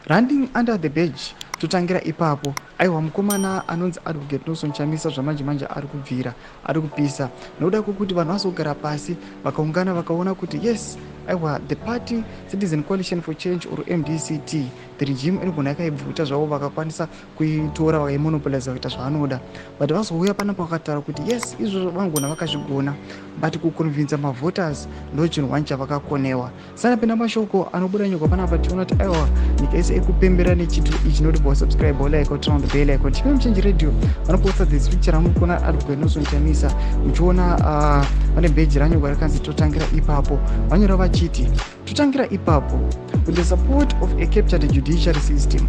Running under the badge Totangira Ipapo. Aiwa, mukomana anonzi Advocate Nelson Chamisa zvamanje manje ari kubvira, ari kupisa nokuda kwekuti vanhu vazogara pasi vakaungana vakaona kuti yes, aiwa, the party Citizen Coalition for Change or MDCT, the regime inogona yakaibvuta zvavo, vakakwanisa kuitora vakaimonopoliza kuita zvaanoda, but vazouya panapa vakataura kuti yes, izvozvo vangona vakazvigona, but kuconvinza mavoters ndo chinhu one chavakakonewa. Sanapinda mashoko anobuda nyika panapa, tiona kuti aiwa, nyika yese ikupembera nechitu ichi. Noti subscribe, like, turn on the bell icon. Chipemo Change Radio vanoposta this picture ramuri Advocate Nelson Chamisa, muchiona vane bheji ranyorwa rakanzi "Totangira Ipapo". Vanyora vachiti, "Totangira ipapo. With the support of a captured judiciary system,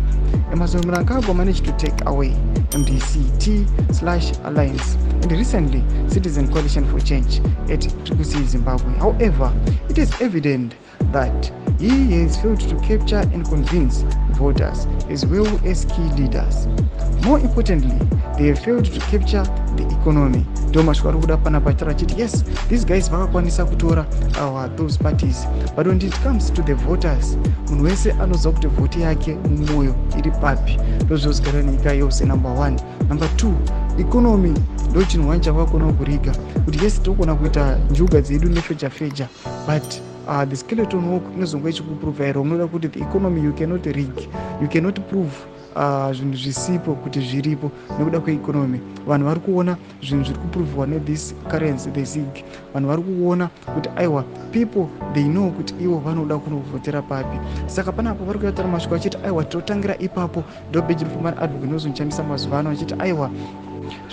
Emmerson Mnangagwa managed to take away MDCT/Alliance and recently Citizen Coalition for Change at Triple C Zimbabwe. However, it is evident that he has failed to capture and convince voters as well as key leaders. More importantly, they have failed to capture the economy." Ndo mashoko ari kuda panapa achitaura achiti yes, these guys vakakwanisa kutora our those parties, but when it comes to the voters, munhu wese anoziva kuti vhoti yake mumwoyo iri papi. Ndozvozigara nenyika yose, number one. Number two, economy ndo chinhu one chavakakona kuriga kuti yes, tokona kuita njuga dzedu nefeja feja, but the skeleton work inozonga ichikuprovaira unoda kuti the economy you cannot rig, you cannot prove zvinhu zvisipo kuti zviripo nekuda kweeconomy. Vanhu vari kuona zvinhu zviri kuprovwa nethis currency, the ZiG. Vanhu vari kuona kuti aiwa, people they know kuti ivo vanoda kunovhotera papi. Saka panapo vari kuyataura mashoko achiti aiwa, totangira ipapo. Ndo beji rifamba naAdvocate Nelson Chamisa mazuva ano, achiti aiwa,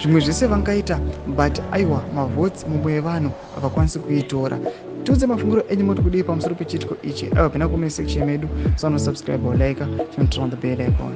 zvimwe zvese vangaita, but aiwa, mavotes mumwe yevanhu havakwanisi kuitora. Tiudze mafungiro enyu, moti kudii pamusoro pechiitiko ichi? Aiwa, pinda comment section medu, sanosubscribe, like, turn on the bell icon.